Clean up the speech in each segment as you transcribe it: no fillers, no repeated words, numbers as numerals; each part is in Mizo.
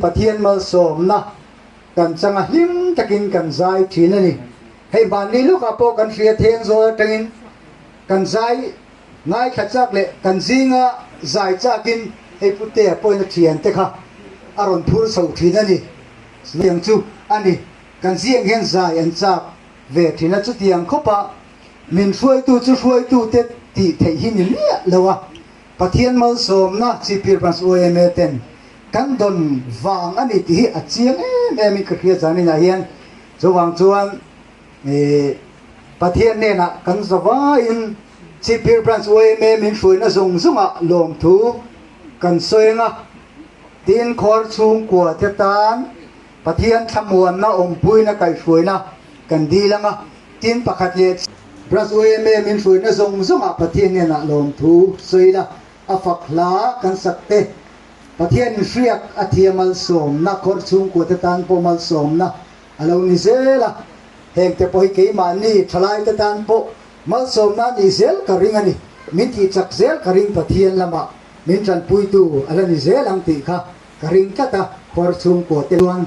Pathian malsawmna kan changa hlim takin kan zai thin a ni. Hei hmanni lawkah pawh kan hria theng zawl atangin kan zai ngaithla chak leh kan zinga zai chakin hei Putea pawhin a thiante kha a rawn phur chho thin a ni. Chutiang chu a ni. Kan zing hian zai an chak ve thin a, chutiang khawpa min hruaitu chu hruaitute tih theih hi ni miah lo a. Pathian malsawmna Chipir Branch YMA ten kan dawn vang a ni tih hi a chiang em em in ka hria zaninah hian chuvang chuan Pathian hnenah kan zavaiin Chipir Branch YMA min hruaina zawng zawngah lawmthu kan sawi ang a, tin khuar chhungkua te tan Pathian thlamuanna awmpuina kaihhruaina kan dil ang a, tin pakhat leh Branch YMA min hruaina zawng zawngah Pathian hnenah lawmthu sawi ila, a fak hla kan sak te, Pathian inhriak a thia malsawmna khawrh chhungkua te tan pawh malsawmna a lo ni zel a, heng te pawh hi keimahni thalai te tan pawh malsawmna a nih zel ka ring a ni, min tih chak zel ka ring Pathian lamah min tanpuitu a la ni zel ang tih kha ka ring tlat a, khawrh chhungkua te chuan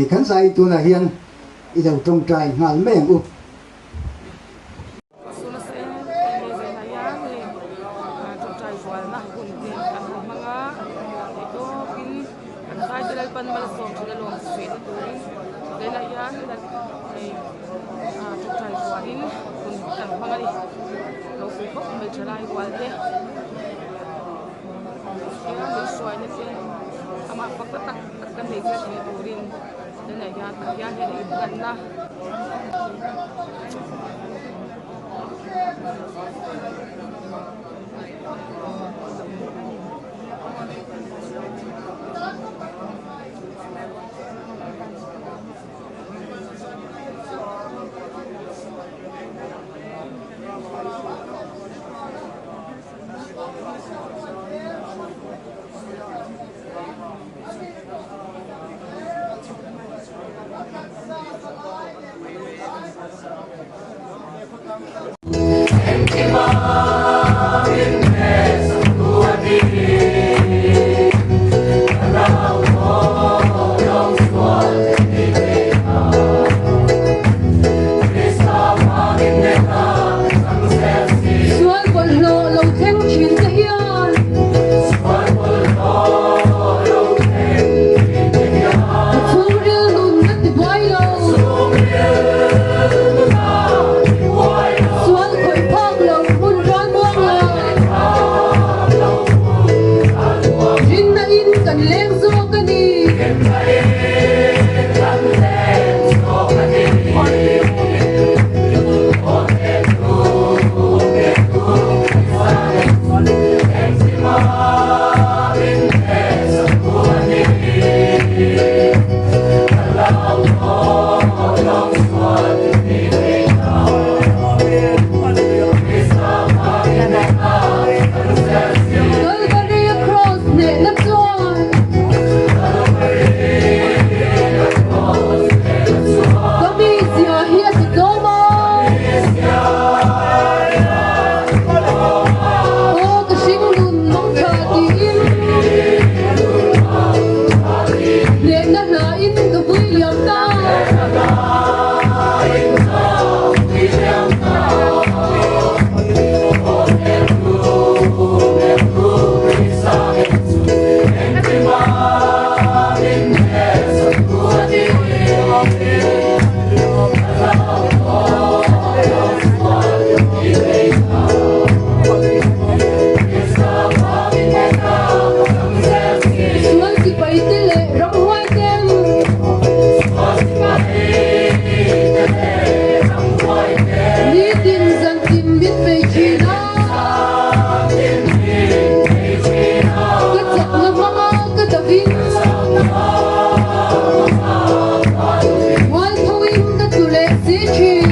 kan zai tunah hian i lo tawngtai nghal mai ang u. Chu nasa em em mai zainah hian hei tawngtai zualna hun te an han hmang a theih tawkin an zai te Lalpan malsawm thin alawm suihna turin zainah hian hei tawngtai zualin hun an hmang a ni ropui khawp mai thalai rual te tia min hruaina te amah fak ta tak tak kan neih theih theih turin tunah hian Pathian hian a inhlanna. Sual bawlhhlawh lo thleng thin te hian. Ka chhungril nun a ti buai lo. Sual khawih phak lo hmun ral muang lo. Rinna in kan leng zawk a ni. Kalvari Cross hnehna chuan Ka mizia hi a ti tlawm a. Aw ka hring nun mang tha tiin Hnehna hla in ka vui liam ta. Sual sipai te leh ramhuai ten. Nitin zantin min bei thin a. Ka chakna hmanga ka davin. Mualtho in ka tlu leh si thin.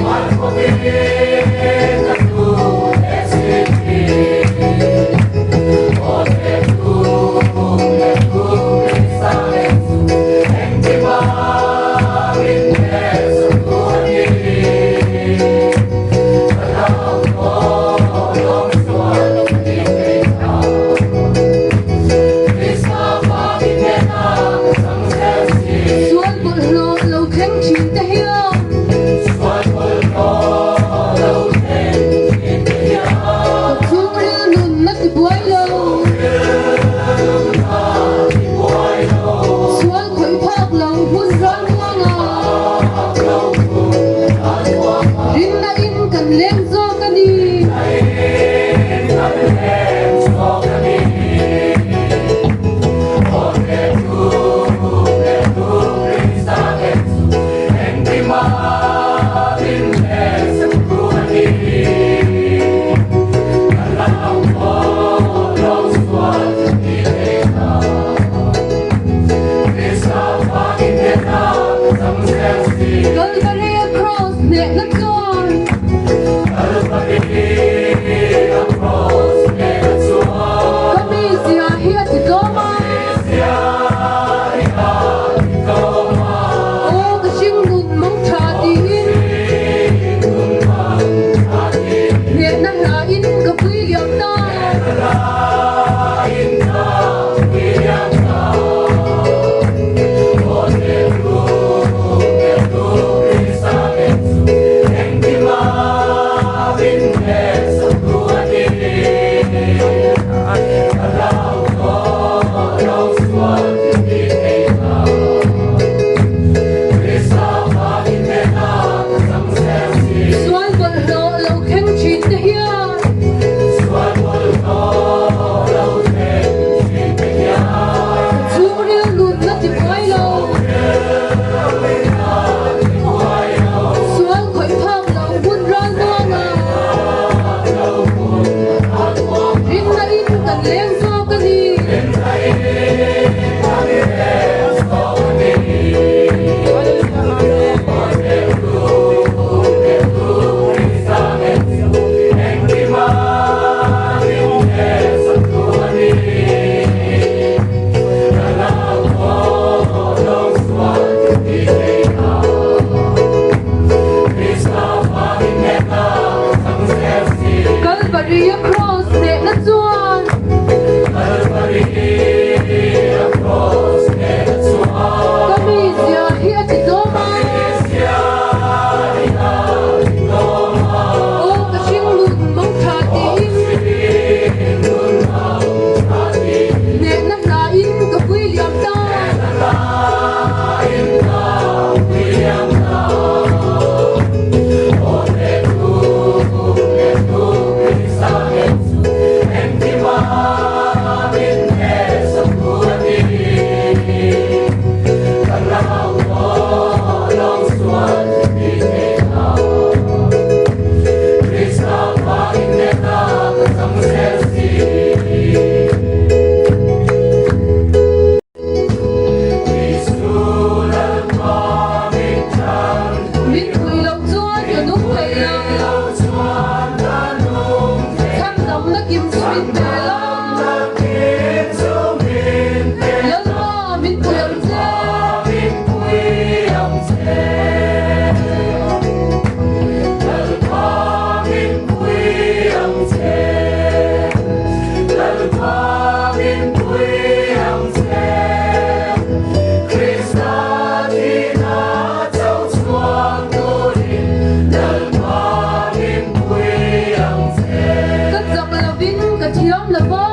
che. Ka chak lovin ka thiam lo va.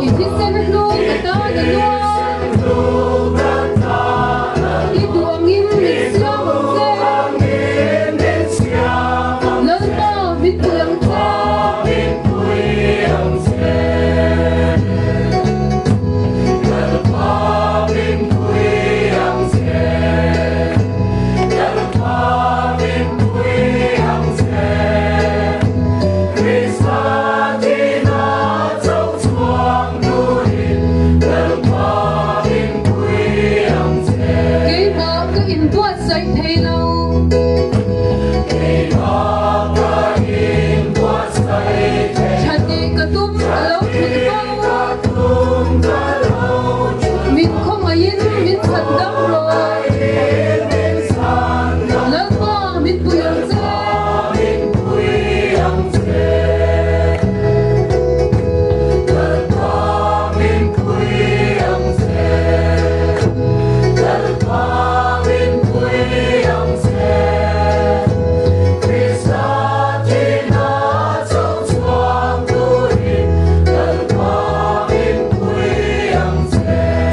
I thisen hlu ka tan a luang. I duh angin min siam ang che. Lalpa min pui ang che. Keimah ka inbuatsaih thei lo. Thatih ka tum ka lo thulh fo. Min khawngaihin min chhan dam rawh. Lalpa min pui ang che.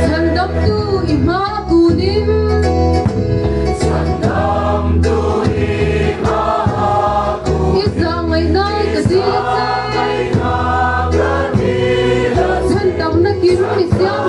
Chhandamtu i hma kunin. I zahngaihna ka dil a che. Chhandamna kim i siam